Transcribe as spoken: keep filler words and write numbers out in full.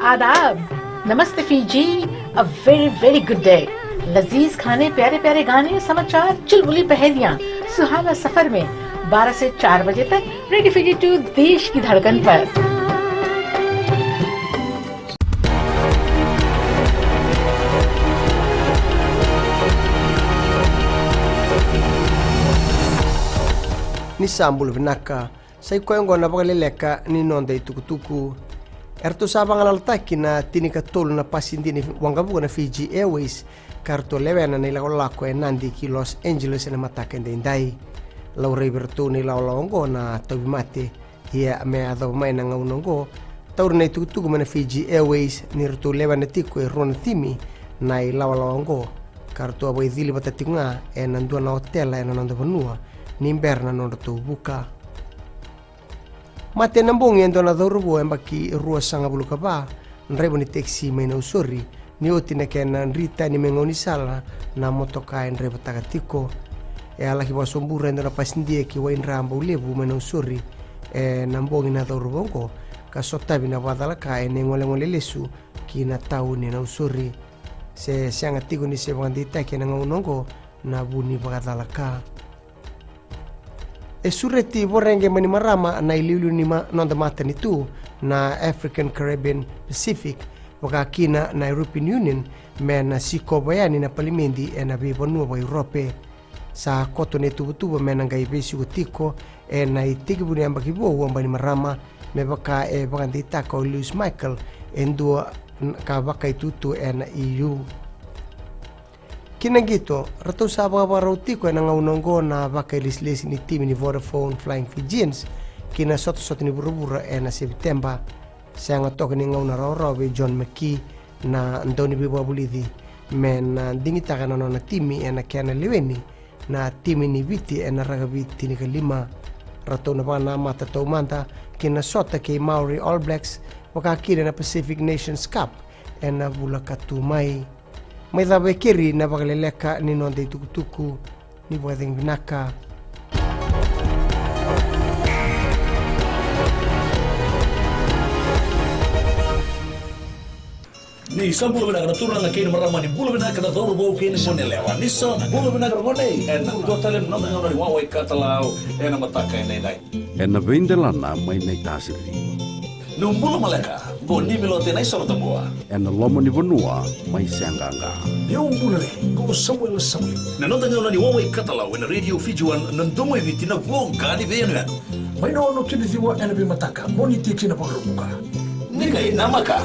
आदाब, नमस्ते Fiji, a very very good day। लजीज खाने, प्यारे प्यारे गाने, समाचार, चुलबुली पहेलियां, सुहाना सफर में बारह से चार बजे तक रेडियो फीजी टू, देश की धड़कन पर। Ni sa bula vinaka. Sa i koya oqo na vakaleleka ni noda itukutuku. Eratou sa vagalalataki na tinikatolu na pasidia ni waqavuka na Fiji Airways ka ratou lewena na ilakolako e Nadi ki Los Angeles ena mataka edaidai. Laurai vei iratou na ilawalawa oqo na tauvimate. Ia me yacova mai na gauna oqo, tauri na itukutuku mai na Fiji Airways ni ratou lewena tiko e rua na timi na ilawalawa oqo, ka ratou a vakaicili vata tiko ga ena dua na otela ena noda vanua ni bera na nodratou vuka. Mate ena bogi e dua na cauravou yabaki ruasagavulu ka va, draiva ni tekisi mai Nausori, ni oti na kena dri tani mai gaunisala na motoka e draivataka tiko. E a laki vakasobura e dua na pasidia ki Waidra Baulevu mai Nausori ena bogi na cauravou oqo, ka sotavi na vakacalaka ena igolegole lesu ki na tauni e Nausori. Se sega tiko ni se vakadeitaki ena gauna oqo na vu ni vakacalaka. E sureti Voreqe Bainimarama na iliuliu ni ma-, noda matanitu na African Caribbean Pacific, vaka kina na European Union, me na sikova yani na palimedi ena veivanua vaka-Europe. Sa koto na ituvatuva me na qai veisiko tiko ena itekivu ni yabaki vou o Bainimarama, me vaka e vakadeitaka o Lewis Michael, e dua n-, ka vakaitutu ena E U. Ki na qito, ratou sa vakavakarau tiko ena gauna oqo na vakailesilesi ni timi ni Vodafone Flying Fijians ki na sotasota ni vuravura ena Sepiteba. Sega toka ni gauna rawarawa vei John McKee na dauniveivakavulici me na digitaka na nona timi ena kena leweni na timi ni Viti ena rakavi tinikalima. Ratou na vakanamata taumada ki na sota kei Maori All Blacks, vaka kina na Pacific Nations Cup ena vula ka tu mai. Mai cava e keri na vakaleleka ni noda itukutuku. Ni vakacegu vinaka. Ni sa bula vinaka na turaga kei na marama, ni bula vinaka na cauravou kei na goneyalewa. Ni sa bula vinaka na gone, ena dua tale na noda gauna ni wawa i katalau ena mataka edaidai. Ena veidelana mai Naitasiri. Niu bula maleka, qo Nimi Lote na i Soro Tabua. Ena loma ni vanua mai Seaqaqa. Niu bula re, qo Samuela Sauli. Na noda gauna ni wawa i katalau ena Radio Fiji One, na domo i Viti, na voqa ni veiyanuyanu. Mai na ono ki na ciwa ena veimataka, Moniti ki na Vakaraubuka. Ni qai namaka.